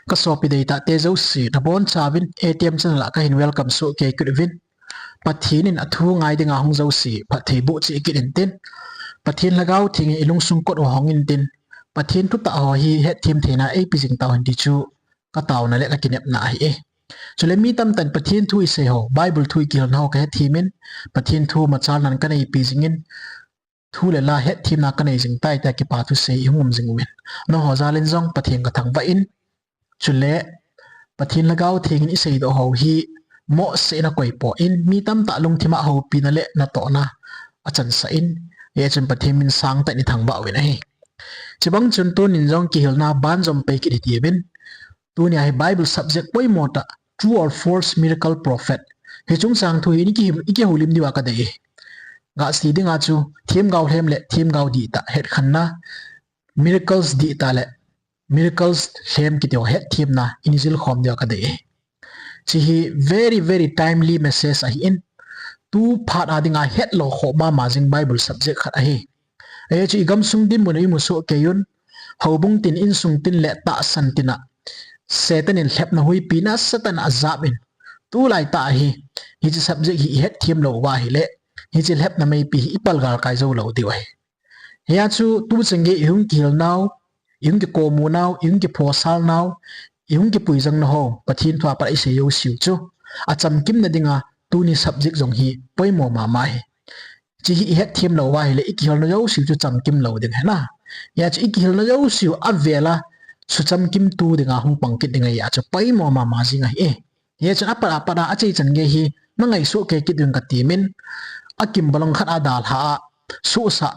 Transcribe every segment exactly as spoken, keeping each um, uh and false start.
Ka sopi deitah te jouse, nabonchauvin A T M channel a kahin welcome soh kei kit uvin. Pathen in athu ngai dinga hung jouse phatthei boh cheh kit intin, Pathen Lhagao Theng in ilungsung kot u hong intin, Pathen thutah ho hi hetthem theina eipe jing tauhen ti chu kataona le kakinepna ahi e. Chule mi tamtah in Pathen thu isei ho, Bible thu ikihilna ho kahethem in, Pathen thu machalnan kaneipi jingin, thu le la hetthemna kanei jing tai tia kipa thusei ihung um jing uvin, nangho jal in jong Pathen kathangvah in. Chule Pathen Lhagao Theng in iseidoh ho hi mohseh in akoipoi, mi tamtah lungthim a houpina le natohna achansah in, hijeh chun Pathen min sangtah in ithangvah uvin ahi. Chubang chun tunin jong kihilna banjom pei kit hitiuvin. Tunia hi Bible subject poimo tah, True or False Miracle Prophet, hi chungchang thu hi iki, ikihoulim diuva kadei e. Gahse dinga chu themgao lhem le themgao dihtah hetkhenna, miracles dihtah le miracles lhem kiti ho hetthemna ini jilkhom diuva kadei e. Hiche hi very, very timely message ahin, tu phat a dinga hetlou khoh mama jing Bible subject khat ahi. Hichu igamsung dinmun a imu soh keiun, houbung tin, insung tin le tahsan tin a Satan in lhepna huipi nasatah in ajap in, tulai tah a hi hiche subject hi ihetthem lou uva ahile, hiche lhepna meipi hi ipalgal kai jou lou diu ahi. Hia chu tuchan gei ihung kihil nau, ihung kikomu nau, ihung kiphosal nau, ihung kipuijang nau ho, Pathen thua pat a isei jouseu chu achamkimna dinga tuni subject jong hi poimo mama ahi. Hiche hi ihetthem lou uva ahile ikihilna jouseu chu chamkim lou ding ahina. Hia chu ikihilna jouseu avela suchamkimtu dinga hung pang kit ding ahia chu poimo mama jing ahi e. Hichun apat apat a achaichan gei hi nangaisah kei kit diuvin katemin, akimbalang khat a dalha a suhsah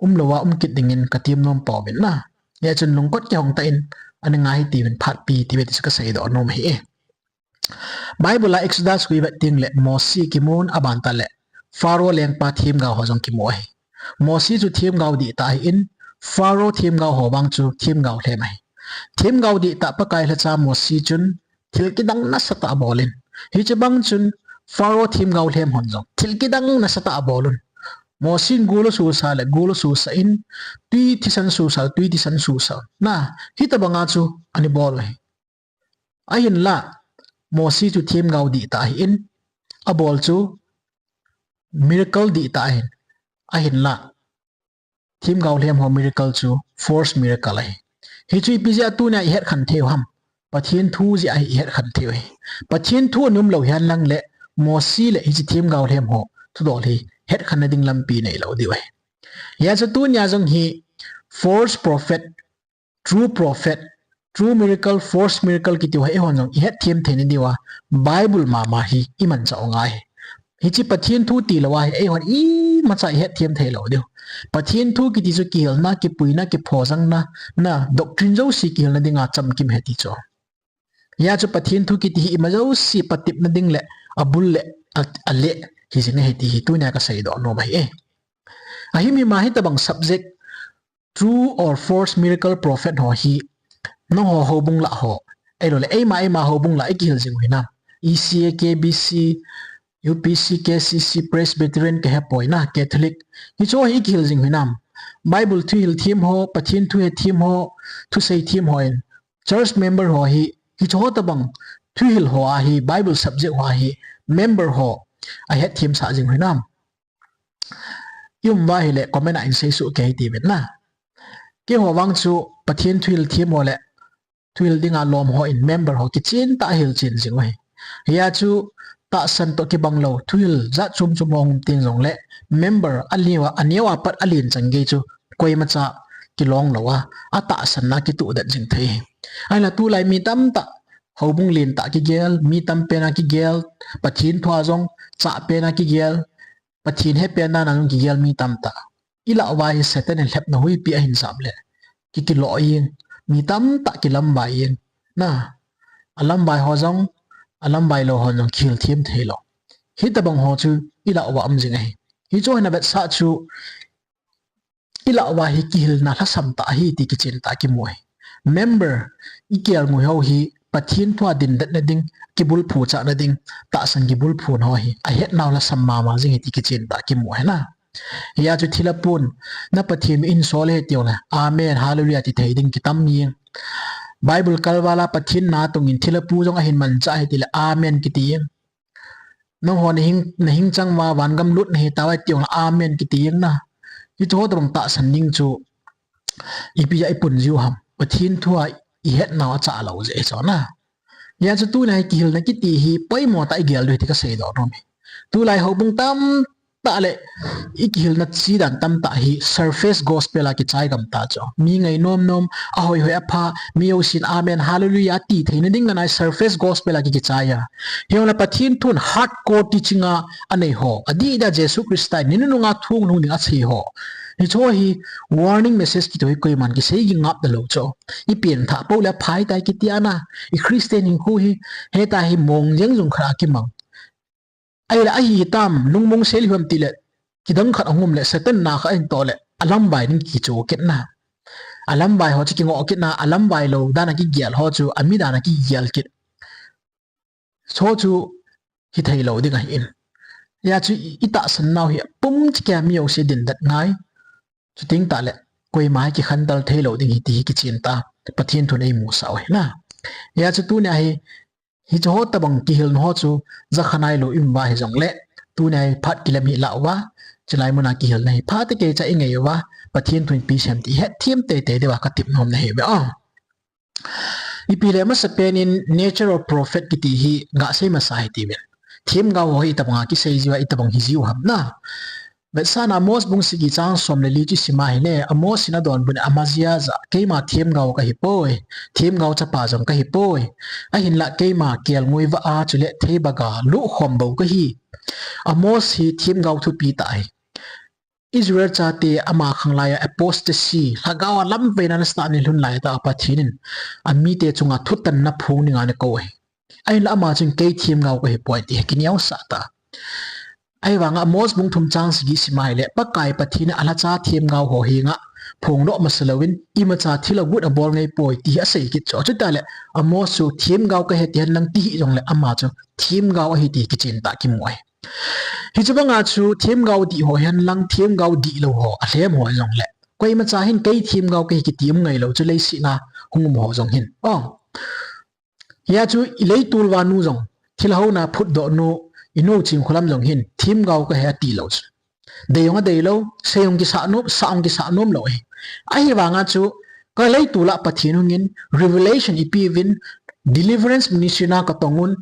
umlouva um kit dingin katem nom pouvin ahi. Hichun lungkot kihong tah in, ana ngai hitiuvin phatpi tiuve ti chu kaseidoh nom ahi e. Bible a Exodus khu ivet tengle Mosi kimun, abantah le Pharaoh lengpa themgao ho jong kimu ahi. Mosi chu themgao dihtah ahin, Pharaoh themgao ho vang chu themgao lhem ahi. Themgao dihtah Pakai lhacha Mosi chun thil kidang nasatah abolin, hiche bang chun Pharaoh themgao lhem hon jong thil kidang nasatah abolun. Mosi in gol asuhsah le gol asuhsah in, twi thisan suhsah le twi thisan suhsah in, hitobanga chu ana bol u ahi. Ahinla Mosi chu themgao dihtah ahin, abol chu miracle dihtah ahin, ahinla themgao lhem ho miracle chu false miracle ahi. Hichu ipi jeh a tunia ihetkhen theiu ham? Pathen thu jeh a hi ihetkhen theiu ahi. Pathen thu ana umlou hihen lang le Mosi le hiche themgao lhem ho thudol hi hetkhenna ding lampi neilou diu ahi. Hia chu tunia jong hi false prophet, true prophet, true miracle, false miracle kiti ho hi eihon jong ihetthem theina diuva Bible mama hi imanchah u ngai ahi. Hiche Pathen thu tilou a hi eihon imacha ihetthem theilou diu. Pathen thu kiti chu kihilna, kipuina, kiphojangna, na doctrine jouse kihilna dinga chamkim ahi ti chu. Hia chu Pathen thu kiti hi ima jouse patepna ding le abul le a, aleh hijing ahi ti hi tunia kaseidoh nom ahi e. Ahimhim a hitobang subject, true or false miracle prophet ho hi nangho houbung lah ho, ahiloule eima eima houbung lah ikihil jing u hinam? E C A, K B C, U P C, K C C, Presbyterian kahepoi na, Catholic, hicheho hi ikihil jing u hinam? Bible thuhil them ho, Pathen thu hethem ho, thusei them hon church member ho hi, hicheho tobang thuhil ho a hi, Bible subject ho a hi member ho ahetthemsah jing u hinam? Ium uva ahile comment a hin seisoh kei hitiuvin na. Keiho vang chu Pathen thuhil them ho le thuhil dinga lom hon member ho kichen tah a hilchen jing u ahi. Hia chu tahsan toh kibanglou thuhil jat chom chom hung um teng jongle member aneo a, aneo a pat alen chan gei chu koimacha kilong lou a, atahsanna kituhdet jing thei ahi. Ahinla tulai mi tamtah houbung lentah kigel, mi tam pena kigel, Pathen thua jong chah pena kigel, Pathen he pen dana jong kigel mi tamtah. Ilah uva hi Satan in lhepna huipi ahin jap le, ki, kiloh jeng, mi tamtah kilamvai jeng. Na, alamvai ho jong, alamvai lou hon jong kihil them theilou. Hitobang ho chu ilah uva um jing ahi. Hichu hin avetsah chu, ilah uva hi kihilna lhasam tah ahi ti kichen tah a kimu ahi. Member ikelngoi ho hi Pathen thua dindetna ding, kibulphu chahna ding, tahsan kibulphuna ho hi ahetnau lhasam mama jing ahi ti kichen tah a kimu ahi na. Hia chu thil apun, na Pathen min in sol e tiu le, Amen, Hallelujah ti thei ding kitam jeng. Bible kalval a Pathen natong in thilha pu jong ahin manchah ahi tile, Amen kiti jeng. Nangho nahing, nahing chang uva vangam lut nahi tauve ti jongle, Amen kiti jeng na. Hiche ho tobang tahsan ding chu ipi jeh a ipun jiu ham. Pathen thu a ihet nau achah lou jeh chu na. Hijeh chun tuni a hi kihilna kiti hi poimo tah igel diu ahi ti kasei doh nom e. Tulai houbung tamtah le ikihilna chi dan tamtah hi surface gospel a kichai gam tah chu. Mi ngai nom nom, ahoi hoi apha, mi jousen amen, hallelujah ati theina ding ngai surface gospel a ki kichai a. Hijongle Pathen thun hardcore teaching a anei ho, adih dih a Jesu Christa in ni nunung a thu hung lhung ding asei ho. Hiche ho hi warning message kiti hi koiman kisei ging ngap talou chu. Ipen thah pou le aphai tai kiti a na. I Christian hinkho hi, heta hi mong jeng jong khat a kimang. Ahile ahi hitam, lungmong sel hiu ham tile, kidang khat ahung um le, Satan na khat ahin toh le, alamvai ding kicho kit na. Alamvai ho chu kingoh kit na, alamvai lou dan a kigel ho chu, ami dan a kigel kit. Chu chu hithei lou ding ahin. Hijeh chun i, itahsan nau hi apum cheh a mi jouse dindet ngai. Chuteng tah le, koima hi kikhantel thei lou ding ahi ti hi kichen tah. Pathen thun eimusah u ahi na. Hijeh chun tuni a hi, hiche ho tobang kihilna ho chu, jakha nailou i um uva hijongle, tuni a hi phat kilem hih lah uva, chulai mun a kihilna hi phat kei cha ingai uva, Pathen thun ipi asei ham ti ihet them teitei diu a katep nom nahi uve. Ipi le masapen in nature of prophet kiti hi gasei masa hitiuvin. Themgao ho hi itobang a kisei jiu a, itobang hi jiu ham na. Vetsahna Amos bung sagi chang som le li chu isim a ahile, Amos in adonbut in Amazia jah a, keima themgao kahipoi, themgao chapa jong kahipoi. Ahinlah keima kelngoi vah a chule theibaga luhkhom bou kahi. Amos hi themgao thupi tah ahi. Israel chate ama khanglai a apostasy, lhagao a lamveina nasatah a anei lhun lai tah a Pathen in amite chunga thutanna phong dinga ana kou ahi. Ahinlah ama chun kei themgao kahipoi ti hi kineosah tah. Ahivanga Amos bung thum chang sagi isim a ahile, Pakai Pathen in alhacha themgao ho henga phongdoh masa louvin, imacha thil agut abol ngaipoi ti hi asei kit chu. Chutah le Amos chu themgao kahi ti henlang ti hijongle ama chu themgao ahi ti kichen tah kimu ahi. Hiche banga chu themgao dih ho henlang themgao dihlou ho, alhem ho hijongle, koimacha hin kei themgao kahi kiti um ngailou chu leiset a hung um ho jong hin. Hijeh chun ileitol uva nu jong, thilha houna phutdoh nu, inu Chinkholam jong hin themgao kahi atilou chu. Dei jong adeilou, sei jong kisah nom, sah jong kisah nom lou ahi. Ahivanga chu, kaleitol a Pathen hungin, revelation eipeuvin, deliverance ministry na katong un,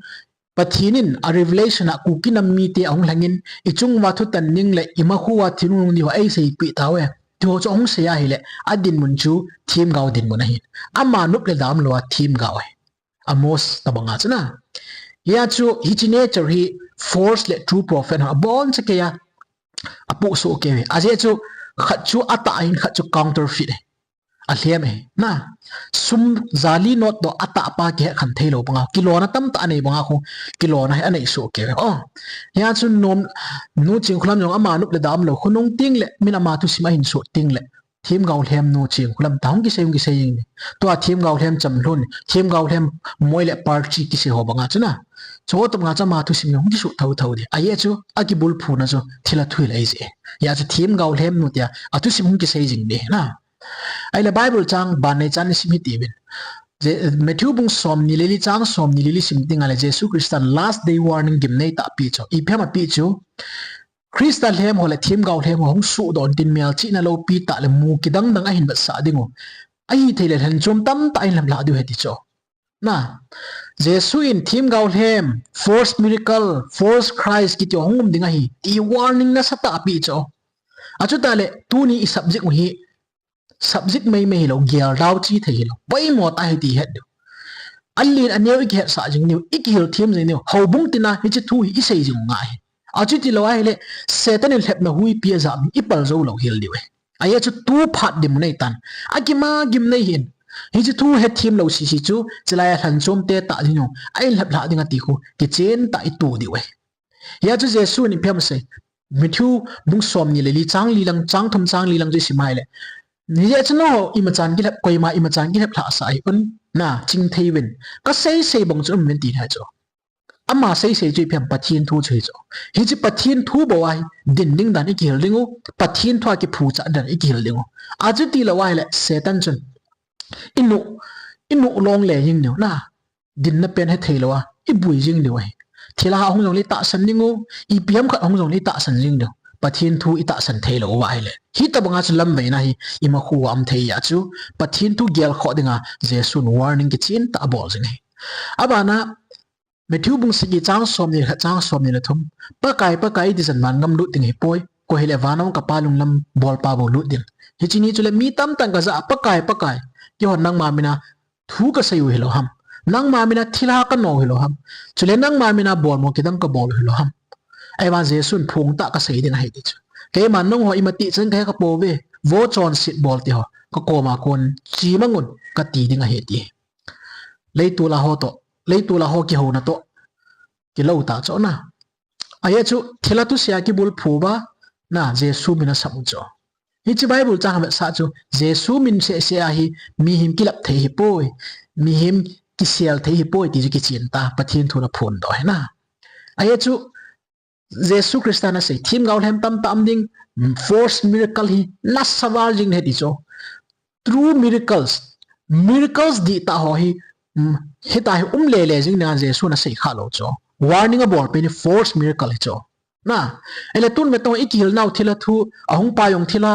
Pathen in a revelation a Kuki nam mite ahung lhangin, ichung uva thutan ding le imakho uva thil hung lhung ding ho eiseipeh tauve. Tiho chu ahung sei ahile, adinmun chu themgao dinmun ahin. Ama nop le dam lou a themgao ahi. Amos tobanga chu na. Hijeh chun hiche nature hi false le true prophet ho abonchan keiya apohsoh kei uve. Ajeh chu khat chu atah ahin, khat chu counterfeit ahi. Alhem ahi na. Sum jali note toh atahpa kihet khen theilou banga, kilona tamtah anei banga khu, kilona hi anei soh kei uve. Hijeh chun nu Chinkholam jong ama nop le dam lou khu nung tengle, min ama thusim ahin sut tengle, themgao lhem nu Chinkholam ta hung kisei, hung kisei jeng in. Tua themgao lhem chamlhun, themgao lhem moi le party kisei ho banga chu na. Chuho tobanga chu ama thusim hung kisut thouthou ding. Ajeh chu akibulphuna chu thilha thu hile ahije. Hijeh chun themgao lhem nu tia athusim hung kisei jing ding na. Ahile Bible chang bannei chan isim hitiuvin. Matthew bung somni le li chang somni le li isim tengle Jesu Christan last day warning gimnei tah apeh chu. Ipi ham apeh chu, Christa lhem ho le themgao lhem ho hung sohdoh untin, melchihna loupi tah le mu kidang dang ahin vetsah dingu, ahithei le lhanchom tamtah ahin lhaplhah diu ahi ti chu. Na, Jesu in themgao lhem, false miracle, false Christ kiti ho hung um ding ahi ti warning nasatah apeh chu. Achutah le tuni i subject u hi subject meimei hilou, geldau chethei hilou, poimo tah ahi ti ihet diu. Alen aneo ikihetsah jing diu, ikihil them jing diu, houbung tina hiche thu hi isei jing u ngai ahi. Achuti lou ahile, Satan in lhepna huipi ajah mi ipal jou lou hel diu ahi. Ajeh chu tu phat dinmun ahitan, akima gimnei hin, hiche thu hethem lou sese chu, chulai a lhanchomte tah dingu ahin lhaplhah ding ati khu kichen tah ito diu ahi. Hijeh chun Jesu in ipi ham asei, Matthew bung somni le li chang li lang, chang thum chang li lang chu isim ahile, hijeh chun nangho imachan kilhep, koima imachan kilheplhah sah hih un, na, chingthei uvin, kaseisei bang chu um uvin ti ahi chu. Ama seisei chu ipi ham, Pathen thu chu ahi chu. Hiche Pathen thu bou a hi din ding dan ikihil dingu, Pathen thu a kiphuchah dan ikihil dingu. Achuti lou ahile Satan chun inu i nuh long le jing diu na. Dinna pen he thei lou a, i bui jing diu ahi. Thilha hung jong le i tahsan ding u, ipi ham khat hung jong le i tahsan jing diu. Pathen thu i tahsan thei lou uva ahile, hitabanga chu lamveina hi i makhu a um thei a chu, Pathen thu gel khoh dinga Jesun warning kichen tah abol jing ahi. Abana, Matthew bung sagi chang somni le khat, chang somni le thum. Pakai, Pakai, iti chan van gam lut ding ahipoi. Koi hile van a um ka Pa lunglam bolpa bou lut ding. Hiche ni chule mi tamtah in ka jah a, Pakai, Pakai, keihon nangma mina thu ka sei u hilou ham? Nangma mina thilha ka no u hilou ham? Chule nangma mina bolmo kidang ka bol u hilou ham? Ahivang Jesun phung tah ka sei ding ahi ti chu. Keiman nangho ima ti chan ka he kha pouve. Vo chonset bol te ho, ka koma kon che mang un kati ding ahi ti. Leitol a ho toh, leitol a ho kihouna toh kilou ta chu na. Ahi chu, thilha thusei a kibulphu uva, na, Jesu min asam u chu. Hiche Bible chang vetsah chu, Jesu min seh seh a hi mihem kilap thei ahipoi, mihem kisel thei ahipoi ti chu kichen ta, Pathen thu na phondoh ahi na. Ahi chu, Jesu Christa na sei, themgao lhem tamtah um ding, force miracle hi nasa val jing ahi ti chu. True miracles, miracles dihtah ho hi, um, hitia hi um lele jing dinga Jesun asei kha lou chu. Warning abol pen hi force miracle hi chu. Na, ahile tun ve tong i kihil nau thilha thu, ahung pai jong thilha,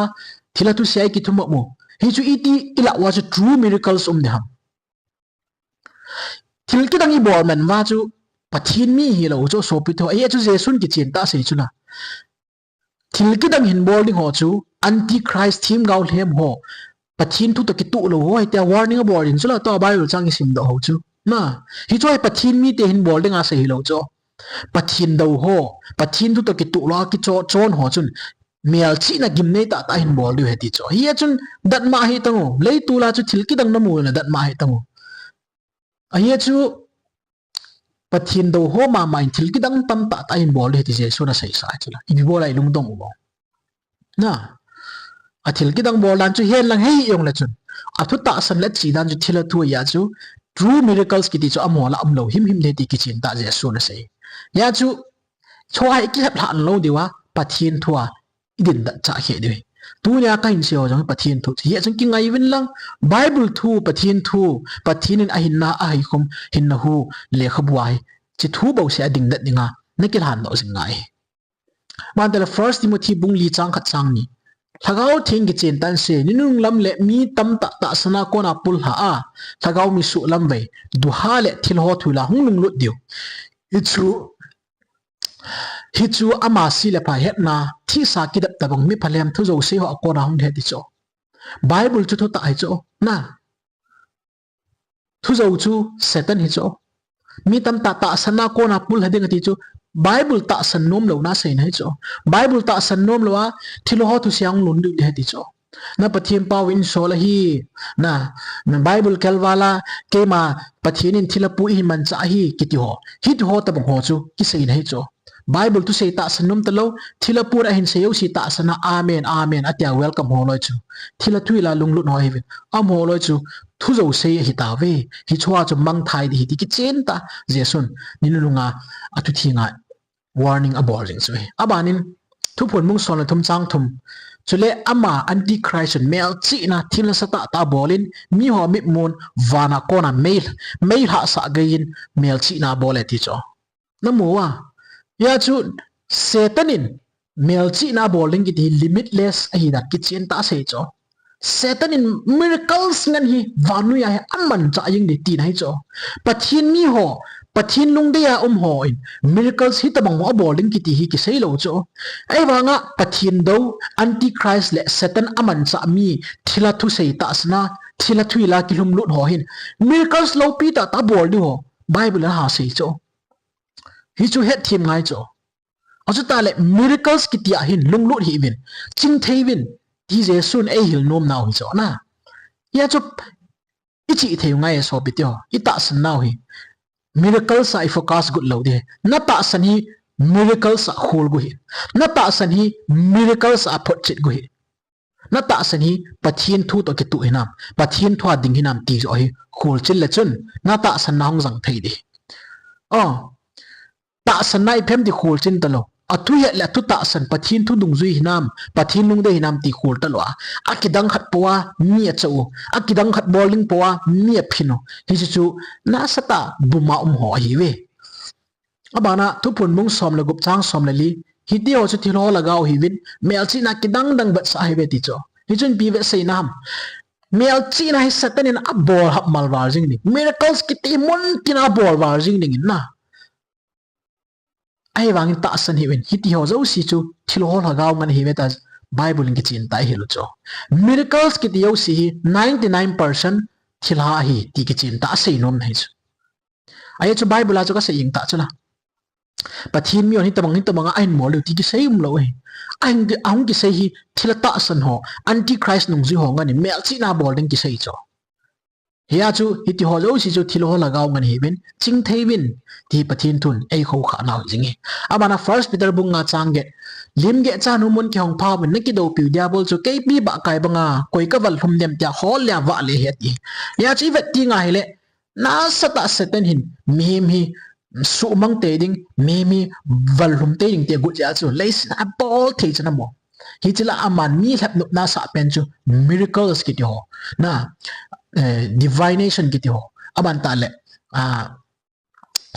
thilha thusei a i kithum u. Hichu iti i lah uva chu true miracles um ding ham? Thil kidang i bol man uva chu Pathen mi hilou chu sopi thu. Ahi chu Jesun kichen tah asei chu na. Thil kidang hin bol ding ho chu, Antichrist themgao lhem ho, Pathen thu toh kituh lou ho, hitia warning abol ding chu la, tua Bible chang i simdoh ho chu. Na, hichu hi Pathen mite hin bol dinga sei hilou chu. Pathen dou ho, Pathen thu toh kituh lou a kicho, chon ho chun, melchihna gimnei tah tah hin bol diu ahi ti chu. Hia chun datmo ahi tang u, leitol a chu thil kidang namu le datmo ahi tang u. Ahi chu, Pathen dou ho mama in thil kidang tamtah tah hin bol ding ahi ti Jesun asei sa chu la. Ipi bol a i lungdong u bou? Na, a thil kidang bol dan chu hihen lang hei jong le chun, a thu tahsan le che dan chu thilha thu ahi a chu, true miracles kiti chu amaho lah a um lou himhim ding ahi ti kichen tah Jesun asei. Hia chu, chua i kihep lhah lou diu a, Pathen thu a i din dat chah khe diu ahi. Tunia ka hin sei ho jong Pathen thu chu. Hia chun kingai uvin lang, Bible thu, Pathen thu, Pathen in ahinna, ahaikhum, hinna hu, lekhabu a hi, hiche thu bouseh a ding det dinga na kilhan doh jing ngai. Bantah le First Timothy bung li chang khat chang ni. Lhagao Theng kichen tah in sei, ni nung lam le mi tamtah tahsan a kona pullha a, lhagao mi suh lamvei, duha le thilha thuila hung lunglut diu. Hichu, hichu ama se le pha hetna, thihsa kidap tabang mi phalhem thu jouse ho a kona hung ding ahi ti chu. Bible chu thutah ahi chu. Na, thu jou chu Satan hi chu. Mi tamtah tahsan a kona pullha ding ati chu. Bible tahsan nom louna seina hi chu. Bible tahsan nom lou a, thilha thusei a hung lunglut ding ahi ti chu. Na Pathen pau in sol ahi, na, na Bible kal val a, keima Pathen in thilha pu ihin manchah ahi, kiti ho. Hiti ho tabang ho chu kiseina hi chu. Bible thusei tahsan nom talou, thilha pu in ahin sei jouse tahsan a, amen, amen, atia welcome ho loi chu. Thilha thuila lunglut ho ahiuvin. Amaho loi chu, thu jouse ahi tauve. Hichua chu mangthai ding ahi ti kichen tah Jesun ni nunung a, a thu theng a warning abol jing chu ahi. Aban in, Thuphon bung som le thum chang thum. Chule ama Antichrist chun melchihna thil nasatah tah abol in, miho mitmun van a kona mei, mei lhahsah gei in melchihna abol e ti chu. Na mu a. Hia chu Satan in melchihna abol ding kiti hi limitless ahi dan kichen tah asei chu. Satan in miracles ngen hi vannoi a hi amanchah jing ding tina hi chu. Pathen mi ho, Pathen lungdei a um ho in miracles hitabang ho abol ding kiti hi kisei lou chu. Ahivanga Pathen dou, Antichrist le Satan amanchah mi thilha thusei tahsan a, thilha thuila kilhumlut ho hin miracles loupi tah tah abol diu ho Bible in aha sei chu. Hichu hetthem ngai chu. Achutah le miracles kiti a hin lunglut hih uvin, chingthei uvin, ti Jesun eihil nom nau hi chu na. Hia chu i chih thei u ngai e sopi teho, i tahsan nau hi. Miracles a i focus got lou ding. Na tahsan hi miracles a khol got hih. Na tahsan hi miracles a photchet got hih. Na tahsan hi Pathen thu toh kituh hinam, Pathen thu a ding hinam ti joh hi kholchil le chun na tahsan na hung jang thei ding. Oh, tahsan na i phem ding kholchil talou. Athu het le athu tahsan, Pathen thu dungjui hinam, Pathen lungdei hinam ti khol talou a, akidang khat pou a mi achah u, akidang khat bol ding pou a mi aphin u. Hiche chu nasatah buma um ho ahiuve. Abana Thuphon bung som le gup chang som le li, hitiho chu thilho lhagao ahiuvin, melchihna kidang dang vetsah ahiuve ti chu. Hichun ipi vetsahna ham? Melchihna hi Satan in abol hap mal val jing ding. Miracles kiti mun tin abol val jing ding in na. Ahivangin tahsan hih uvin, hitiho jouse chu thilho lhagao ngen ahiuve tia Bible in kichen tah ahilou chu. Miracles kiti jouse hi ninety-nine percent thilha ahi ti kichen tah aseinom ahi chu. Ajeh chu Bible a chu kasei jeng tah chu la. Pathen mi hon hitobang, hitobang a ahin bol diu ti kisei umlou ahi. Ahin, ahung kisei hi thilha tahsan ho, Antichrist nungjui ho ngen in melchihna bol ding kisei chu. Hia chu, hitiho jouse chu thilho lhagao ngen ahiuvin, chingthei uvin, ti Pathen thun eikhoukhah nau jing ahi. Abana First Peter bung nga chang get, lim get cha nu mun kihong pha uvin, nakidoupiu Diabol chu keipi bahkai banga koi kaval lhum dem tia hol le a vah le ahi ati. Hia chu ivet teng ahile, nasatah Satan hin mihem hi suhmang tei ding, mihem hi val lhum tei ding ti agot jeh a chu leiset a abol thei chan amo. Hiche la aman mi lhepnopna asah pen chu miracles kiti ho, na, eh, divination kiti ho, aban tah le, ah,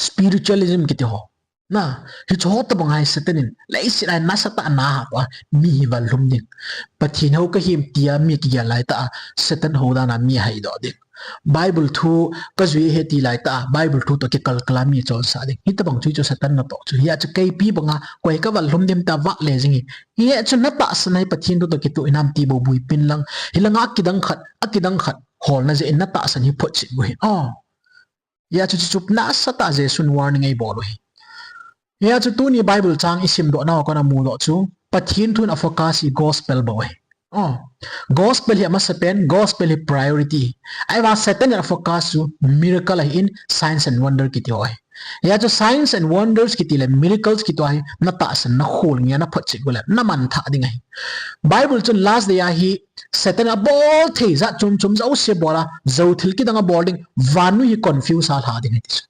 spiritualism kiti ho, na, hiche ho tobang a hi Satan in leiset a nasatah a ana hap a, mi hi val lhum ding. Pathen hou kahim tia mi kigel lai tah a, Satan hou dan a mi ahaidoh ding. Bible thu kajui ahi ti lai tah a, Bible thu toh kikalkal a mi chonsah ding. Hitobang chu, chu Satan natoh chu. Hia chu keipi banga koi kaval lhum dem tia vah le jing ahi. Hia chu natahsan a hi Pathen thu toh kitoh hinam ti bou bui pin lang. Hilanga akidang khat, akidang khat holna jeh in natahsan hi photchet u ahi. Oh. Hia chu, chu, chu nasatah a Jesun warning eibol u ahi. Hia chu tuni Bible chang isimdoh nau a kona mudoh chu, Pathen thun afocus hi gospel bou ahi. Oh, gospel hi amasapen, gospel hi priority. Ahivang Satan in afocus chu miracle ahin, signs and wonder kiti ho ahi. Hia chu signs and wonders kiti le miracles kiti ho hi natahsan, nakhol nge a naphotchet u le namanthah ding ahi. Bible chun last day a hi Satan in abol thei jat chom chom jouse bol a, jou thil kidang abol ding, vannoi hi confuse a lha ding ahi ti chu.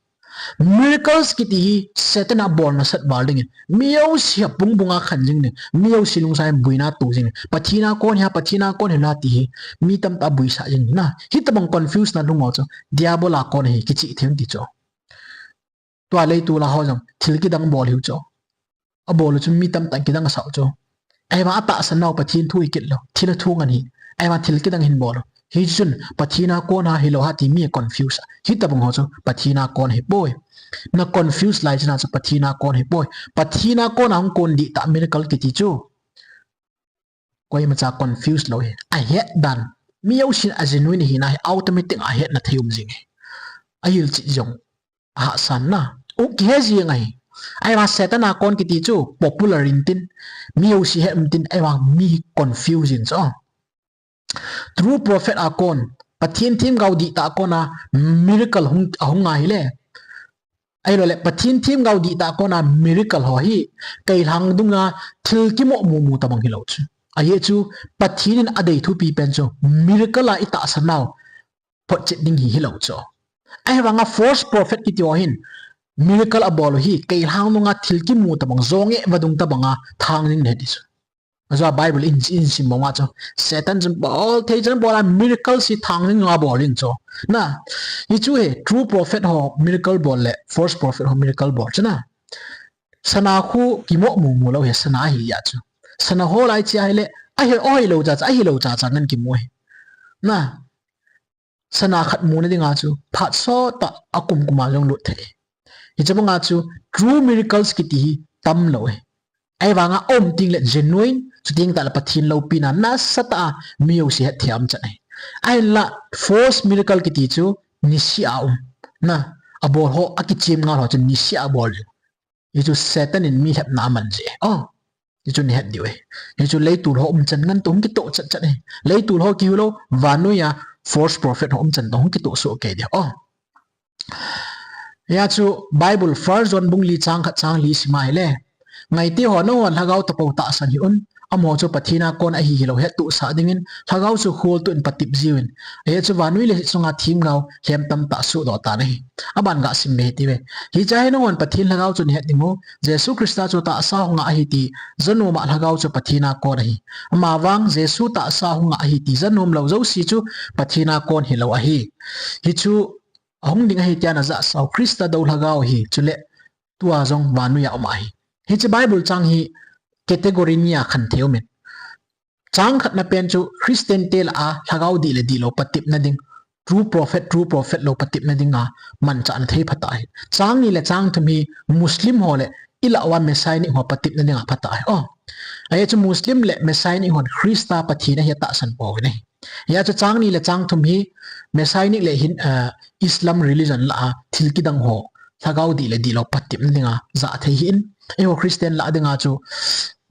Miracles kiti hi Satan in abol nasat val ding in, mi jouse apung bung a khan jing ding, mi jouse lungsan in boina to jing ding. Pathen a kon hia, Pathen a kon hila ti hi mi tamtah a boisah jing ding na. Hitobang confuse na lhung ho chu Diabol a kon ahi kicheh thei un ti chu. Tua leitol a ho jong thil kidang bol ahiu chu. Abol u chu mi tamtah in kidang asah u chu. Ahivang atahsan nau Pathen thu hi kit lou, thilha thu ngen ahi. Ahivang thil kidang hin bol u. Hichun Pathen a kon ham hilou ham ti mi confuse a. Hitobang ho chu Pathen a kon ahipoi. Na confuse lai chana chu Pathen a kon ahipoi. Pathen a kon a hung kon dihtah miracle kiti chu koimacha confuse lou ahi. Ahet dan, mi jousen a genuine hina hi automatic a hetna thei um jing ahi. Ahilchet jong ahahsatna u kihe jing ahi. Ahivang Satan a kon kiti chu popular in tin, mi jouse het um tin, ahivang mi hi confuse in chu. True prophet a kon, Pathen themgao dihtah a kon a miracle hung, ahung ahile, ahilou le Pathen themgao dihtah a kon a miracle ho hi keilhang dunga thil kimoh mumu tobang hilou chu. Ajeh chu Pathen in adei thupi pen chu miracle a itahsan nau photchet ding hi hilou chu. Ahivanga false prophet kiti ho hin miracle abol u hi keilhang dunga thil kimu tobang, jong e vadung tobang a thang ding ahi ti chu. Ajeh a Bible in, in sim banga chu Satan chun bol thei chan bol a, miracle hi thang ding a bol ding chu. Na, hichu hi true prophet ho miracle bol le false prophet ho miracle bol chu na. Sana khu kimoh mumu lou hi sana ahi a chu. Sana ho lai chia ahile, ahi, ahilou cha cha, ahilou cha cha ngen kimu ahi. Na, sana khat muna dinga chu phat sot tah a kum kum a jong lut thei. Hiche banga chu true miracles kiti hi tamlou ahi. Ahivanga aum teng le genuine, chuteng tah le Pathen loupina nasatah a mi jouse hetthei a um chan ahi. Ahinla false miracle kiti chu niseh a um. Na, abol ho, akichem ngal ho chu niseh a abol ding. Hichu Satan in mi lhepna aman jeh. Oh. Hichu nahet diu ahi. Hichu leitol ho umchan ngen toh hung kitoh chat chat ahi. Leitol ho kihu lou, vannoi a false prophet ho umchan toh hung kitoh soh kei diu. Oh. Hia chu Bible First John bung li chang khat chang li sim ahile, ngaite ho, nangho lhagao tapou tahsan hih un. amaho chu Pathen a kon ahi hilou hettohsah dingin, Lhagao chu kholtoh in patep jiuvin. Ajeh chu vannoi leiset sunga themgao lhem tamtah sohdoh tan ahi. Aban gah sim be hite ve. Hichea hi nanghon Pathen Lhagao chu nahet dingu, Jesu Christa chu tahsa hung ngah ahi ti, janom a Lhagao chu Pathen a kon ahi. Amavang Jesu tahsa hung ngah ahi ti, janom lou jouse chu Pathen a kon hilou ahi. Hichu ahung ding ahi tia najahsau Christa dou Lhagao ahi, chule tua jong vannoi a um ahi. Hiche Bible chang hi category ni a khen thei umin. Chang khatna pen chu Christian te lah a Lhagao dih le dihlou patepna ding, true prophet, true prophet lou patepna dinga manchahna thei phatah ahi. Chang ni le chang thum hi Muslim ho le ilah uva Messianic ho patepna dinga phatah ahi. Oh. Ajeh chu Muslim le Messianic hon Christa Pathen ahi atahsan pouvin ahi. Hijeh chun chang ni le chang thum hi Messianic le hin, ah, Islam religion lah a thil kidang ho Lhagao dih le dihlou patepna dinga jah thei ahin. Eiho Christian lah dinga chu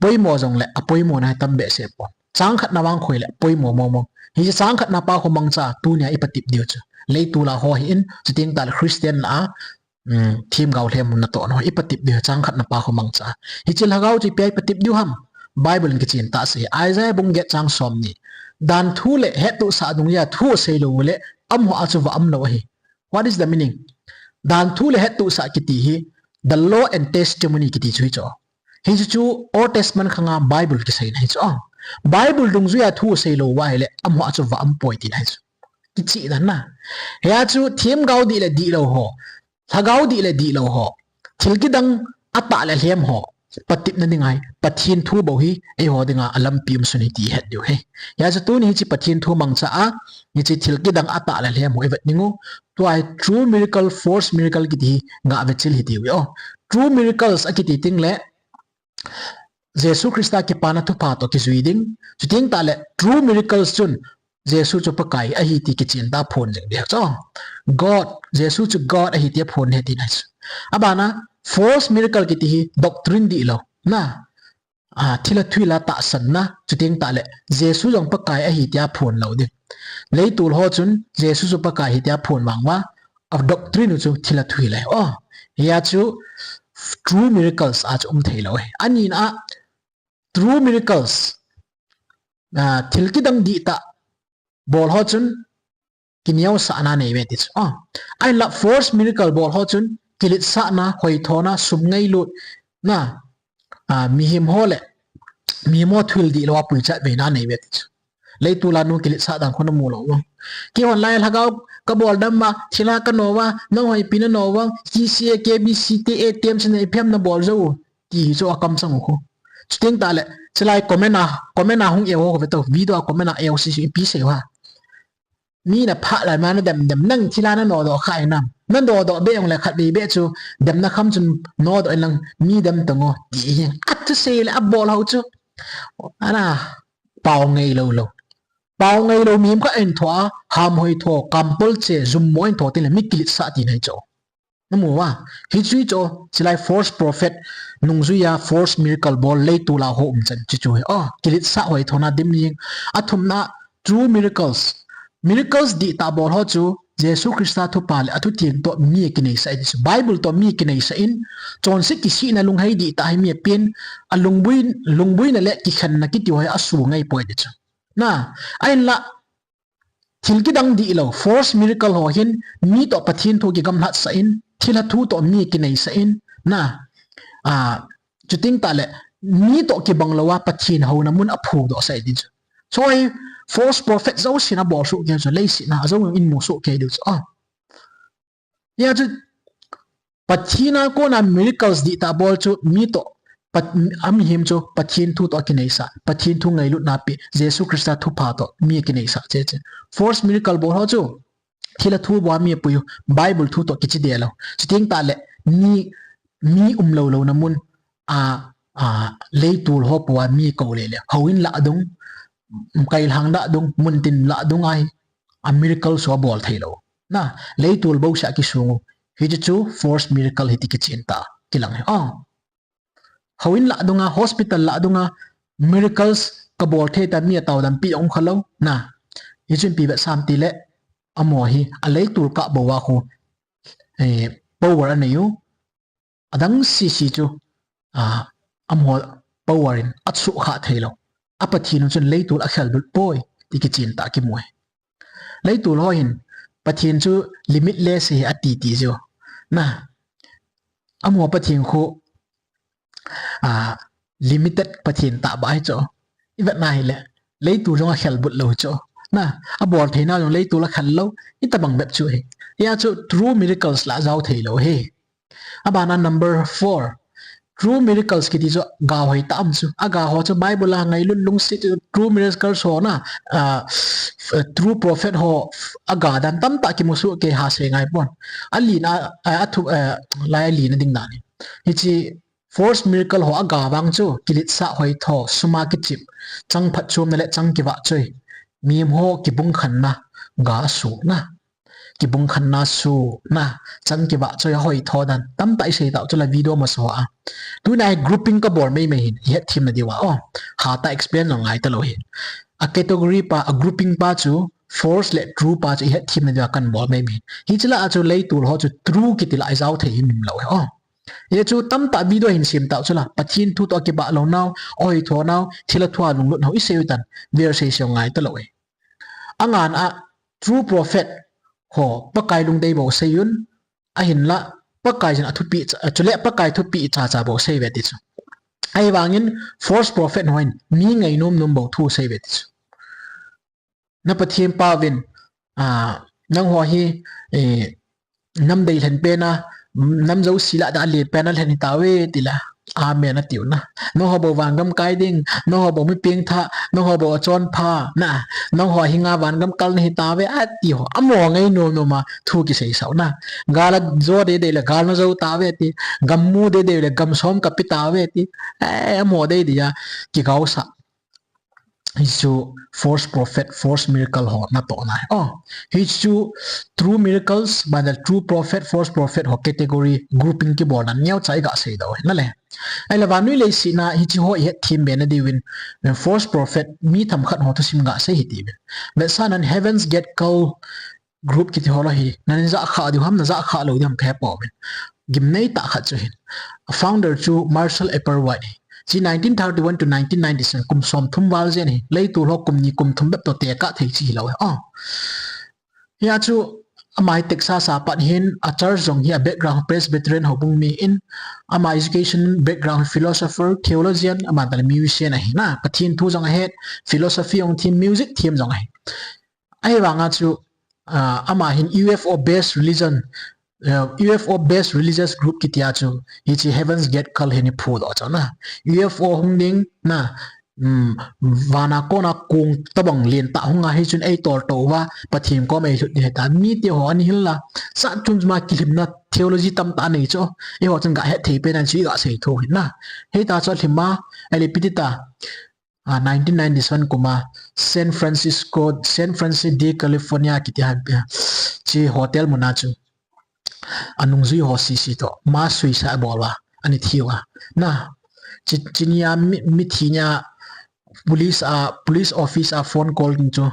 poimo jongle apoimo na hi tam behseh pon. Chang khatna vang khu hile poimo mong mong. Hiche chang khatna pa khu mangcha tunia ipatep diu chu leitol a ho ahin, chuteng tahle Christian lah a um, themgao lhem natoh ho ipatep diu chang khatna pa khu mangcha. Hiche Lhagao chu ipi a ipatep diu ham? Bible in kichen tah asei. Isaiah bung get chang somni. Dan thu le hettohsah dungjui a thu asei lou uleh amaho a chu va umlou ahi. What is the meaning? Dan thu le hettohsah kiti hi the law and testimony kiti chu hichu. Hichu chu Old Testament khanga Bible kiseina hichu. Bible dungjui a thu asei lou uva ahile amaho a chu va um poi tina hichu. Kicheh dan na. Hia chu themgao dih le dihlou ho, Lhagao dih le dihlou ho, thil kidang atah le alhem ho patepna dinga hi Pathen thu bou hi eiho dinga alampi umsun ahi ti ihet diu ahi. Hia chu tuni hiche Pathen thu mangcha a, hiche thil kidang atah le alhem ho ivet dingu. Tua hi true miracle, false miracle kiti hi gah vechil hitiuve. Oh, true miracles akiti tengle Jesu Christa kipana thupha toh kijui ding. Chuteng tahle true miracles chun Jesu chu Pakai ahi ti kichen tah a phon jing ding chu. God, Jesu chu God ahi ti aphon ahi tina chu. Abana false miracle kiti hi doctrine dihlou na, ah, thilha thuhila tahsanna, chuteng tahle Jesu jong Pakai ahi tia phon lou ding. Leitol ho chun Jesu chu Pakai ahi tia phon vang uva, a doctrine u chu thilha thuhila ahi. Oh, hia chu true miracles a chu um theilou ahi. Anina a true miracles, ah, thil kidang dihtah bol ho chun kineosahna anei uve ti chu. Ah, ahinla false miracle bol ho chun kiletsahna, hoithona, sum ngailutna, ah, mihem ho le mihem ho thuhil dihlou a puichat veina anei uve ti chu. Leitol a nu kiletsah dan khu namu lou vang. Keihon lai Lhagao kabol dam uva, thilha kano uva, nangho ipi nano uvang, K C A, K B C, te A T M sina ipi ham nabol jou u ti hi chu akamchang u khu. Chuteng tahle, chulai comment a, comment a hung eo ho veto, video a comment a eo sese ipi sei u ham. Mi naphah lai ma nadem dem, nang thilha nanodoh kha hinam. Nadodoh be jongle khatvei be chu demna kham chun nodoh in lang mi dem tang o ti hi. Athusei le abol ho chu. Ana, pao ngailou lou. Pao ngailou mihem khat ahin tho a, ham hoitho, kampol che, jummo ahin tho tengle mi kiletsah tina hichu. Namu uva, hichu hichu, chulai false prophet, nungjui a false miracle bol leitol a ho umchan chuchu hi. Oh, kiletsah hoithona dim jing. Athumna, true miracles. Miracles dihtah bol ho chu Jesu Christa thupha le athutheng toh mi akineisah in chu. Bible toh mi akineisah in, chonset kisihna lunghei dihtah hi mi apen, alungbui, lungbuina le kikhenna kiti ho hi asu ngai poi ti chu. Na, ahinla, thil kidang dihlou, false miracle ho hin, mi toh Pathen thu kigamlatsah in, thilha thu toh mi akineisah in, na, ah, chuteng tahle, mi toh kibang lou a Pathen houna mun aphudoh sah in ti chu. Chu hi false prophet jousen abol soh kei chu, leiset a ajou in mu soh kei diu chu. Ah. Hia chu Pathen a kona miracles dihtah bol chu mi toh, Pat-, amihem chu Pathen thu toh akineisah, Pathen thu ngailutna pe, Jesu Christa thupha toh mi akineisah che che. False miracle bol ho chu thilha thu bou a mi apui u, Bible thu toh kichi delou. Chuteng tahle mi, mi umlou louna mun a, a, leitol ho pou a mi kou lele. Houin lah dung, kailhang lah dung, muntin lah dung a hi, a miracle chu abol theilou. Na, leitol bouseh a kisung u. Hichu chu false miracle ahi ti kichen tah a kilang ahi. Ah. Houin lah dunga, hospital lah dunga, miracles kabol thei ta mi atao dampi um khalou. Na, hichu ipi vetsah ham tile, amaho hi, a leitol kah bou a khu, eh, power anei u. Adang sese chu, ah, amaho power in asuhkhah theilou. a Pathen u chun leitol a khellut poi, ti kichen tah kimu ahi. Leitol ho hin, Pathen chu limitless ahi ati ti jeh u. Na, amaho Pathen khu, a, limited Pathen tah beh ahi chu. I vet na hile, leitol jong a khellut lou chu. Na, a bol theina jong leitol a khel lou, i tabang bep chu ahi. Hia chu true miracles la jao thei lou ahi. Abana number four. True miracles kiti chu ga hoi tah um chu. A ga ho chu Bible a ngailut lungset chu true miracles ho na, ah, true prophet ho a ga dan tamtah kimu soh kei ha sei ngai pon. A lina, a, a thu, eh, lai a lina ding dan ahi. Hiche false miracle ho a ga vang chu kiletsah hoitho, sum a kichim, chang phatchomna le chang kivahchoi. Mihem ho kibungkhenna ga soh na. Kibungkhenna soh na, chang kivahchoi a hoitho dan tamtah i sei tau chu la video masa a. Tuna hi grouping ka bol mei mei hin, i hetthem na diu a. Oh, hatah explain jong ngai talou hin. A category pa, a grouping pa chu, false le true pa chu i hetthem na diu a kan bol mei mei hin. Hiche la a chu leitol ho chu true kiti la i jao thei himhim lou hi. Oh. Hia chu tamtah video hin sem tau chu la, Pathen thu toh kibah lou nau, hoitho nau, thilha thu a lunglut nau, i sei u tan, ver sei sei ngai talou hi. Angan a true prophet ho, Pakai lungdei bou sei un, ahinla, Pakai jin a thupi cha, chule Pakai thupi cha cha bou sei uve ti chu. Ahivangin false prophet ho hin, mi ngainom nom bou thu sei uve ti chu. Na Pathen pa uvin, a, nangho hi, eh, nam deilhen pen a, nam jouse lah a alen pen a lhen hi tauve ti la. Amen a tiu na. Nangho bou vangam kai ding, nangho bou mi pengthah, nangho bou achonpha, na, nangho hinga vangam kal na hi tauve a ti ho. Amaho ngainom nom a thu kisei sau na. Gal a jo dei dei le gal na jo tauve ti, gam mu dei dei le gam som ka pe tauve ti. Eh, amaho dei dei a kigaosah. Hichu false prophet, false miracle ho natohna ahi. Oh, hichu true miracles, bana true prophet, false prophet ho category grouping kibolna neocha i ga sei diu ahi. Na le. Ahile vannoi leiset a hiche ho i hetthem be na diuvin, eh, false prophet mi themkhat ho thusim ga sei hite uvin. Vetsahnan Heaven's Gate Cult group kiti ho la hi, na nei ja kha diu ham, na ja kha lou diu ham ka he pouvin. Gimnei tah khat chu hin. A founder chu Marshall Applewhite hi. Hiche nineteen thirty-one to nineteen ninety-seven, kum som thum val jen hi. Leitol ho kum ni kum thum bep toh tekah thei chu hilou hi. Oh. Hia chu ama hi Texas a pat hin, a church jong hi a background Presbyterian houbung mi in, ama education background philosopher, theologian, aman tah le musician ahi na, Pathen thu jong ahet, philosophy jong them, music them jong ahi. Ahivanga chu, ah, ama hin U F O based religion, ah, U F O based religious group kiti a chu, hiche Heaven's Gate Cult hin i phudoh chu na. U F O hung ding na, um, vana kona kong tabang lentah hung a hichun ei toltou uva, Pathen kom ei lhut ding ahi ta. Mite ho ana hil la, sa chun ma kilhimna theology tamtah anei chu. Eiho chun ga het thei pen a chu i ga sei thou hin na. Hita chu alhim a, ahile ipi ti ta. Ah, nineteen ninety-seven kum a San Francisco, San Francisco de California kiti a, hiche hotel mun a chu anungjui ho sese toh mass suicide abol uva, ana thi uva. Na, hiche, hiche nia mi, mithi nia police a, police office a phone call ding chu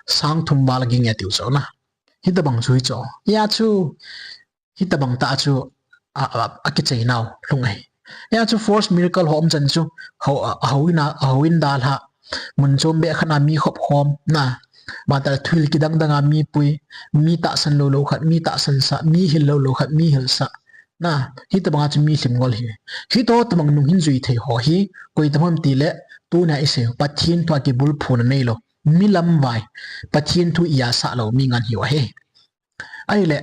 sang thum val ging e tiu chu na. Hitabang chu hichu. Hia chu, hitabang tah chu, a, a, akichai nau lhung ahi. Hia chu false miracle ho um chan chu, hou, a, houin a, houin dalha, mun chom beh khat a mi khop khom, na, bantah le thuhil kidang dang a mi pui, mi tahsan lou lou khat, mi tahsan sah, mi hil lou lou khat, mi hil sah. Na, hitabang a chu mi lhim ngol hi. Hitoh tabang nung hin jui thei ho hi, koi tabang ham ti le, tuna i sei u, Pathen thu a kibulphuna neilou, mi lamvai, Pathen thu i asah lou, mi ngen hiu ahi. Ahile,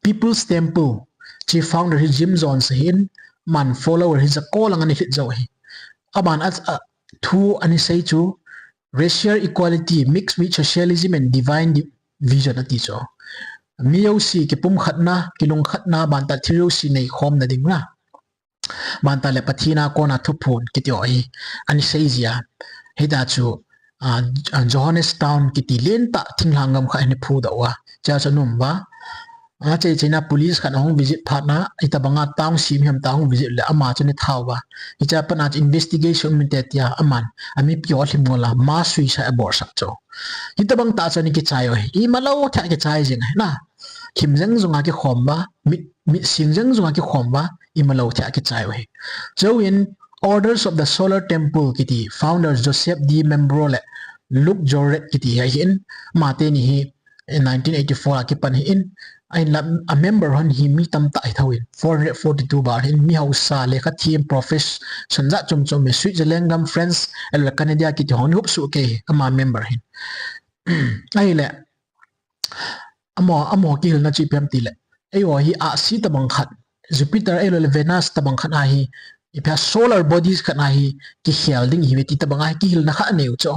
People's Temple, hiche founder hi Jim Jones ahin, aman follower hi jako lang ana lhit jou ahi. Aman a, a, thu ana sei chu, racial equality mixed with socialism and divine di-, vision ati chu. Mi jouse kipumkhatna, kilungkhatna, bantah thil jouse neikhomna ding na. Bantah le Pathen a kona thuphon kiti ho hi, ana sei jia. Hita chu, a, a, Johannestown kiti lentah thinglhang gam khat hin i phudoh uva. Hichea chu ana um uva. Achaina police khat ahung visit phat na, hitabanga town sem hiam tia ahung visit le ama chu ana tha uva. Hichea pat a chu investigation um inte tia aman, a mipi ho alhim ngol a, mass suicide abolsah chu. Hitabang tah chu ana kichai u ahi. Imalou thei a kichai jing ahi na. Lhim jeng jong a kikhom uva, mit, mit sing jeng jong a kikhom uva, imalou thei a kichai u ahi. Chuin, Orders of the Solar Temple kiti founders Joseph D. Membro le Luke Jorret kiti ahin, ama teni hi nineteen eighty-four a kipan ahin, ahinla a member hon hi mi tamtah hithouvin, four hundred forty-two bang ahin, mi hausa, lekha them, profession jat chom chom, Switzerland gam, France, ahilouleh Canada kiti hon hup suh kei ama member ahin. Ahile, amaho, amaho kihilna chu ipi ham tile, eiho hi ahsi tabang khat, Jupiter ahilouleh Venus tabang khat ahi, ipi ham solar bodies khat ahi, kikhel ding ihiuve ti tabang ahi kihilna khat aneiu chu.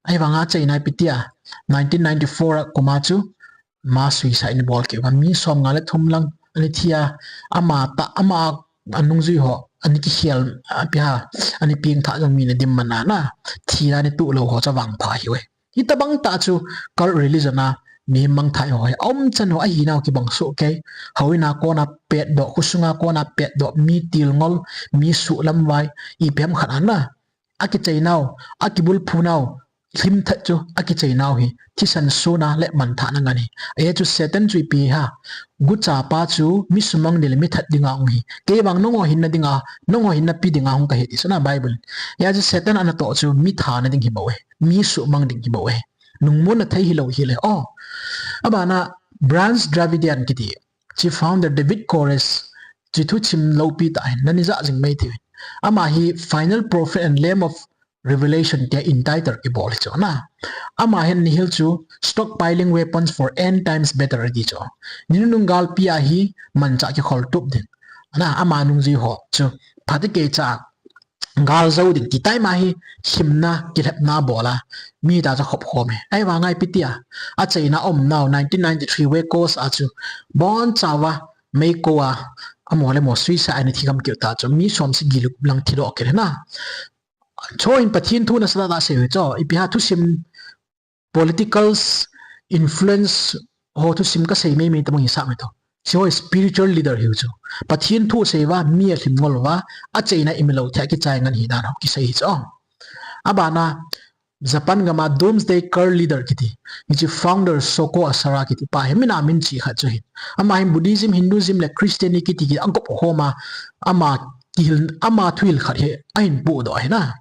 Ahivanga achaina ipi tia, nineteen ninety-four a kum a chu mass suicide ana bol kit uva, mi somnga le thum lang ana thi a, ama tah, ama anungjui ho ana kikhel, ipi ham, ana pengthah jong mi ana dim man a, thina ana toh lou ho chu avangpha ahiuve. Hitabang tah chu cult religion a mi mangthah ho hi aumchan ho ahinau kibang soh kei. Houin a kona petdoh, khosunga kona petdoh, mi tilngol, mi suhlamvai, ipi ham khat ana akicheinau, akibulphunau, lhimthat chu akicheinau hi thisan sona le manthahna ngen ahi. Ajeh chu Satan chu ipi ham, guchapa chu mi sumang ding le mi that dinga hung ahi. Kei vang nangho hinna dinga, nangho hinna pi dinga hung kahi ti chu na Bible in. Ajeh chu Satan anatoh chu mi thana ding hibouve, mi sumang ding hibouve. Nungmonna thei hilou hile. Oh, abana Branch Davidian kiti, chi founder David Koresh, chi thusim loupi tah ahin, nani jah jing mai thei uvin. Ama hi Final Prophet and Lamb of Revelation tia entitle kibol ahi chu na. Ama hin ana hil chu stockpiling weapons for end times battle ati chu. Ni nunung galpi a hi manchah kikhol tup ding. Na, ama nungjui ho chu phatecha gal jou ding ti time a hi lhimna, kilhepna bol a, mi tah chu khop khom e. Ahivanga ipi tia, achaina aumnau nineteen ninety-three Wekos a chu bonchauva meikou a, amaho le amaho suicide ana thi gam kit u tah chu, mi som sagi gup lang thidoh kit ahi na. Chuin Pathen thu nasatah tah asei u ahi chu, ipi ham thusim, political influence ho thusim kasei meimei tabang hisah mai thou. Hiche ho spiritual leader ahiu chu. Pathen thu asei uva, mi alhim ngol uva, achaina imilou thei a kichai ngen ahi dan ho kisei ahi chu. Abana Japan gam a Doomsday Cult Leader kiti, hiche founder Shoko Asahara kiti pa hi, amin a min chih khat chu ahin. Ama hin Buddhism, Hinduism le Christianity kiti kiti agop khom a, ama kihil, ama thuhil khat hi ahin pohdoh ahi na.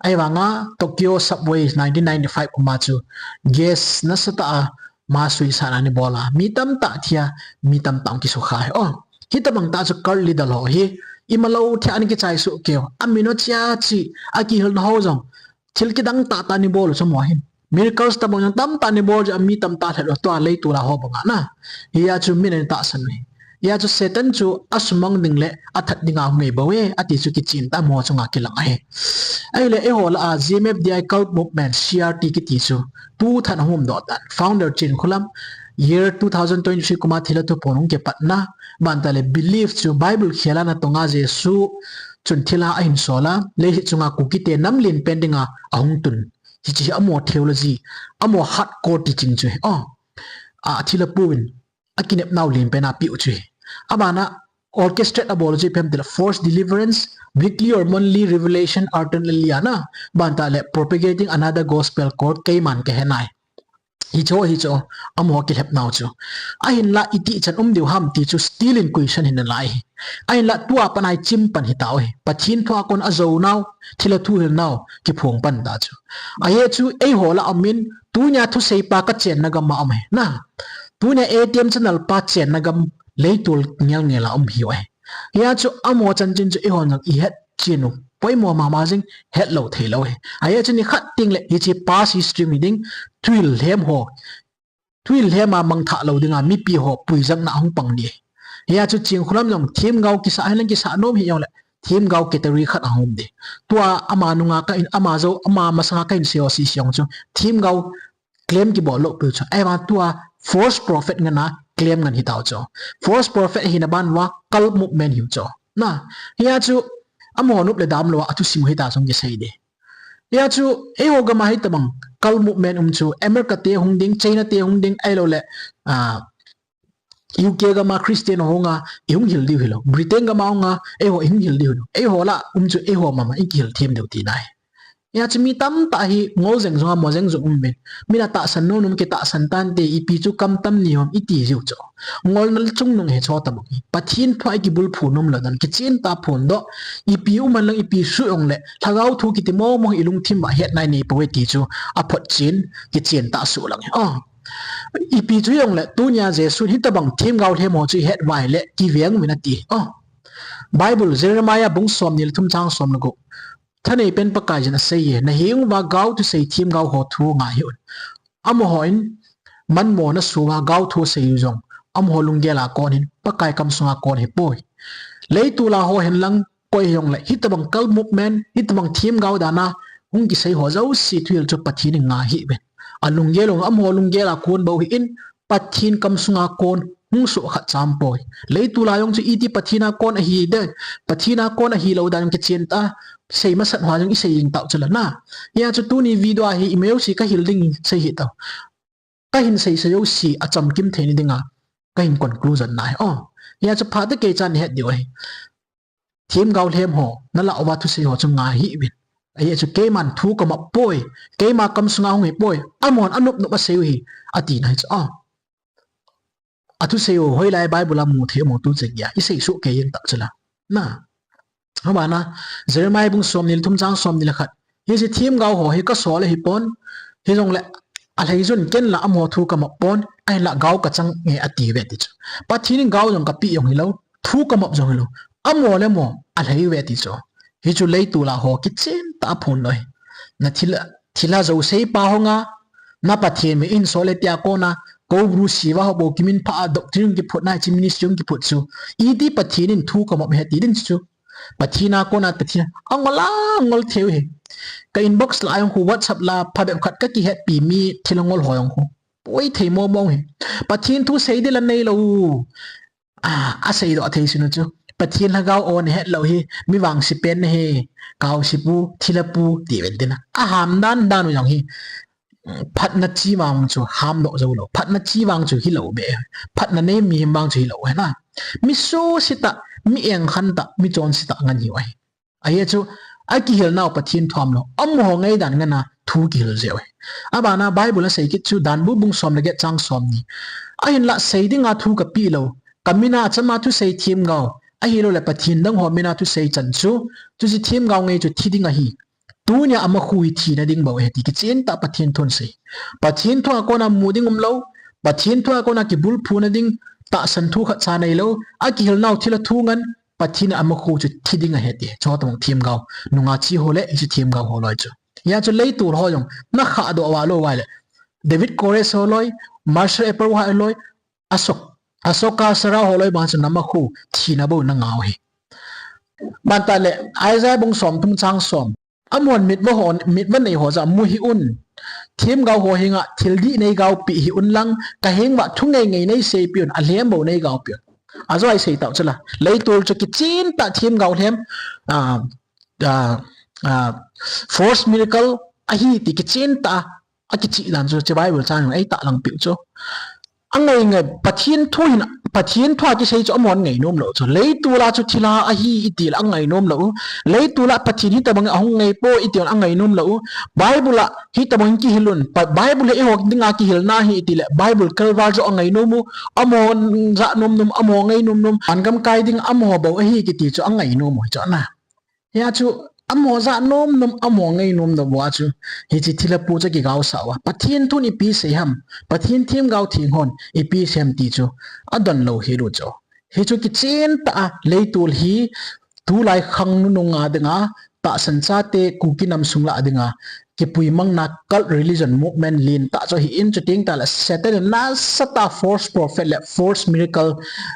Ahivanga Tokyo subway nineteen ninety-five kum a chu gas nasatah a mass suicide ana bol a, mi tamtah thi a, mi tamtah kisukha ahi. Oh, hitabang tah chu cult leader ho hi imalou thei a ana kichai soh keiyu. Amin u chia chi, akihilna ho jong thil kidang tahtah ana bol u chu amaho hin. Miracles tabang jong tamtah ana bol jeh a mi tamtah lhep lou, tua leitol a ho banga na. Hia chu min ana tahsan u ahi. Hia chu Satan chu asumang ding le athat dinga hung ahi bouve, ati chu kichen tah amaho chunga kilang ahi. Ahile eiho lah a G M F D I cult movement, C R T kiti chu tu tah a hung umdoh tan. Founder Chinkholam, year two thousand twenty-three kum a thilha thuphon hung kipatna, bantah le belief chu Bible khel a natong a Jesu chun thilha ahin sol a, leiset chunga Kukite nam lenpen dinga ahung tun. Hiche hi amaho theology, amaho hardcore teaching chu ahi. Oh, a thilha puin akinepnau lenpen a apeh u chu ahi. Abana orchestrate abol u chu ipi ham tile forced deliverance, weekly or monthly revelation, alternately ana, bantah le propagating another gospel called Keiman Kahe Nai. Hiche ho, hiche ho, amaho kilhepnau chu. Ahinla itih chan um diu ham ti chu still in question hi nalai ahi. Ahinla tua pan a ichim pan hitau ahi. Pathen thu a kon ajounau, thilha thuhilnau kiphong pan ta chu. Ajeh chu eiho lah a um in, tunia thusei pa kachenna gam a um ahi. Na, tunia A T M channel pa chenna gam leitol ngel ngel a um ahiu ahi. Hia chu amaho chanchin chu eihon jong ihet chen u poimo mama jing, hetlou theilou ahi. Ajeh chu nikhat teng le hiche past history hi ding, thuhil lhem ho, thuhil lhem a mangthah lou dinga mipi ho puijangna ahung pang ding ahi. Hia chu Chinkholam jong themgao kisah, ahinla kisah nom hih jongle themgao category khat ahung um ding. Tua ama nunga kahin, ama jou, ama masanga kahin sei ho sese jong chu themgao claim kibol lou pi chu. Ahivang tua false prophet ngen a claim ngen hitau chu. False prophet ahina ban uva cult movement ahiu chu. Na, hia chu amaho nop le dam lou a athusim u hita jong kisei ding. Hia chu eiho gam a hitabang cult movement um chu America te hung ding, China te hung ding, ahilouleh, ah, U K gam a Christian ho hunga ihung hil diu hilou. Britain gam a hunga eiho ihung hil diu hilou. Eiho lah um chu eiho mama ikihil them diu tina ahi. Hia chu mi tamtah hi ngol jeng jong a mo jeng jong um uvin. Min atahsan nom nom kitahsan tante, ipi chu kam tam ni hom iti jiu chu. Ngolna chungnung hi chu tabang hi. Pathen thu a ikibulphu nom lou dan kichen tah a phondoh. Ipi um hen lang ipi sui jongle lhagao thu kiti mong mong ilungthim a hetna inei poi ti chu aphotchen kichen tah a sulang hi. Oh. Ipi chu jongle tunia Jesun hitabang themgao lhem ho chu ihet uva ahile kiveng uvin ati. Oh. Bible Jeremiah bung somni le thum chang som le gup. Thanei pen Pakaiyin asei e, naheng uva gao thusei themgao ho thu ngai hih un. Amahon manmo nasu uva gao thu asei u jong, amaho lunggel a kon ahin, Pakai kamsunga kon ahipoi. Leitol a ho hen lang koi hijongle, hitabang cult movement, hitabang themgao dan a hung kisei ho jouse thuhil chu Pathen in ngai hih uvin. Alunggel u, amaho lunggel a kon bou ahin, Pathen kamsunga kon hung soh khat cham poi. Leitol a jong chu iti Pathen a kon ahi de, Pathen a kon ahilou dan kichen tah a sei masat ho jong isei jing tau chu la na. Hia chu tuni video a hi imajouse kahil ding sei hih tau. Kahin seisa jouse achamkim theina dinga kahin conclusion na hi. Oh, hia chu phat tah kei chan het diu ahi. Themgao lhem ho nalah uva thusei ho chu ngai hih uvin. Ahi chu keiman thu kamop poi, keima kamsunga hung hipoi, amahon anop nop asei u ahi, atina hi chu. Ah. Athusei u hoilai Bible a mu thei mo tu cheng a isei soh kei jeng tah chu la. Na. Abana, Jeremiah bung somni le thum chang somni le khat. Hiche themgao ho hi kasol ahipon, hijongle alhai jun ken la amaho thu kamop pon, ahinla gao kachang nge ati uve ti chu. Pathen in gao jong kapeh jong hilou, thu kamop jong hilou, amaho le amaho alhai uve ti chu. Hichu leitol a ho kichen tah a phondoh hi. Na thilha, thilha jousei pa hung a, na Pathen min in sol e tia kona, Koubru siva ho bou kiminphah a doctrine kiphutna hiche ministry kiphut chu. Iti Pathen in thu kamop ahi ti ding chu. Pathen a kona Pathen a ngol a ngol thei u ahi. Ka inbox la jong khu WhatsApp la phabep khat kakihetpi mi thil angol ho jong khu. Poi thei mong mong ahi. Pathen thu sei ding la neilou. Ah, asei doh thei sinu chu. Pathen lhagao o nahet lou hi, mi vangse pen nahi, kaose pu, thilha pu, ti ven tina. Aham dan dan u jong hi. Phatna chi vang chu ham doh jou lou. Phatna chi vang chu hilou be. Phatna nei mi vang chu hilou ahi na. Mi suse tah, mi engkhan tah, mi chonse tah ngen hiu ahi. Ahi chu, akihilnau Pathen thu ham lou. Amaho ngaidan ngen a thu kihil jeh u ahi. Abana Bible asei kit chu Danbu bung som le get chang somni. Ahinla sei dinga thu kapeh lou. Kamin a achama thusei themgao. Ahilou le Pathen dang ho min a thusei chan chu. Chuche themgao ngai chu thi ding ahi. Tunia amakhu hi thina ding bou ahi ti kichen tah Pathen thun sei. Pathen thu a kona mu ding umlou. Pathen thu a kona kibulphuna ding tahsan thu khat cha neilou. Akihilnau thilha thu ngen Pathen in amakhu chu thi ding ahi ti. Chu tabang themgao. Nunga chi ho le, hiche themgao ho loi chu. Hia chu leitol ho jong. Nakha doh uva lou uva le. David Koresh ho loi, Marshall Applewhite ho loi, Ashok, Ashoka Sharma ho loi bang chu namakhu thina bou nangau ahi. Bantah le, Isaiah bung somthum chang som. Amahon mitva ho, mitva nei ho jeh a mu hih un. Themgao ho henga thil dih nei gaopi hih un lang, kahenguva thu ngei ngei nei seipi un, alhem bou nei gaopi un. Ajo a isei tau chu la. Leitol chu kichen tah themgao lhem, ah, ah, ah, force miracle ahi ti kichen tah a akichih dan chu, chu Bible chang in eitahlang piu chu. Angai ngai, Pathen thu hin, Pathen thu a kisei chu amahon ngainom lou chu. Leitol a chu thilha ahi iti le angainom lou. Leitol a Pathen hitabang ahung ngai poi iti le angainom lou. Bible a hitabang kihil un. Pa-, Bible hi eiho dinga kihilna ahi iti le Bible kalval chu angainom u. Amaho jah nom nom, amaho ngai nom nom. Vangam kai ding amaho bou ahi kiti chu angainom u chu na. Hia chu amaho jah nom nom, amaho ngai nom nom uva chu. Hiche thilha pu chu kigaosah uva. Pathen thun ipi sei ham. Pathen themgao theng hon ipi sei ham ti chu. Adon lou hel u chu. Hichu kichen tah a leitol hi tulai khang nunung a dinga tahsan chate Kuki nam sung lah a dinga kipuimangna cult religion movement lentah chu ahin chuteng tah le Satan in nasatah a false prophet le false miracle,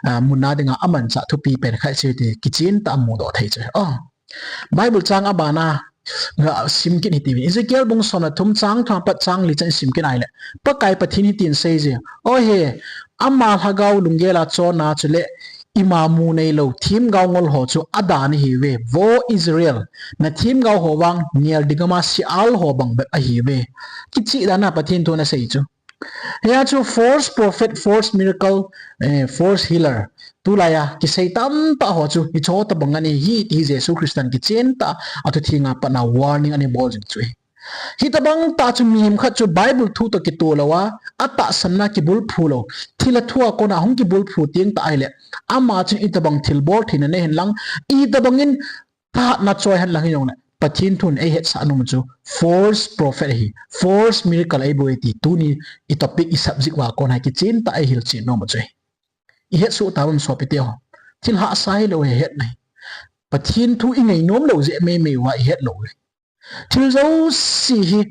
ah, mun a dinga amanchah thupi pen khat chu ti kichen tah a mudoh thei chu. Oh. Bible chang abana, ah, sim kit hiti. Ezekiel bung som le thum chang thum apat chang li chan sim kit ahile. Pakai Pathen hitin asei je. O he, ama lhagao lunggel a chonna chule ima mu neilou themgao ngol ho chu adan ahiuve. Vo Israel, na themgao ho vang ngel ding ama Sheol ho bang bep ahiuve. Kichih dan a Pathen thun asei chu. Hia chu false prophet, false miracle, eh, false healer. Tulai a kisei tamtah ho chu hicheho tobang ahi ti hi Jesu Christan kichen tah a athu thenga patna warning ana bol jing chu ahi. Hitobang tah chu mihem khat chu Bible thu toh kitoh lou a, atahsanna kibulphu lou, thilha thu a kona hung kibulphu teng tah ahile, ama chun itobang thil bol theina nei hen lang, itobang in thahatna choi hen lang hijongle, Pathen thun eihetsah nom chu false prophet ahi, false miracle eibol e ti tuni i topic, i subject uva kon a kichen tah a eihil chen nom chu ahi. Ihetsoh tauvin sopite ho. Thil hahsa hilou ahi, hetna ahi. Pathen thu ingai nom lou jeh meimei uva ihet lou ahi. Thil jouse hi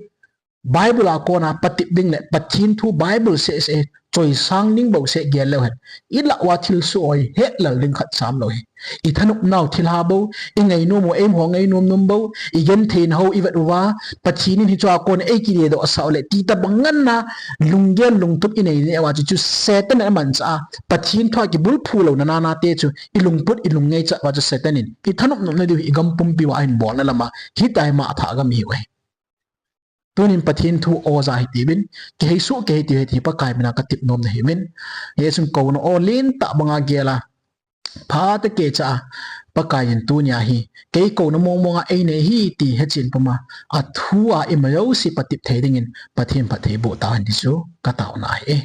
Bible a kona patep ding le Pathen thu Bible seh seh hi choisang ding bou seh gel leu hen, ilah uva thilsoh ho hi hetlel ding khat cham lou ahi. I thanop nau thilha bou, i ngainom u, eima ho ngainom nom bou, i gentheina ho i vet uva, Pathen in hichea kon ei kidedoh sah u le ti tobang ngen a lunggel lungtup i nei neh uva chu, chu Satan in amanchah a, Pathen thu a kibulphu louna nana te chu i lungput i lungngaichat uva chu Satan in i thanop nopna diu hi i gam pumpi uva ahin bolna lam a, hitia hi matha gam ihiu ahi. Tunin Pathen thu o ja hitiuvin, kiheisoh kei hitiu ahi ti Pakai mina katep nom nahiuvin. Hijeh chun kouna o lentah banga gel a, phatah a kicha a, Pakai in tunia hi kei kouna mong mong a einei ahi ti hechen puma, athu a ima jouse patep thei dingin Pathen phatthei boh tahen ti chu kataona ahi.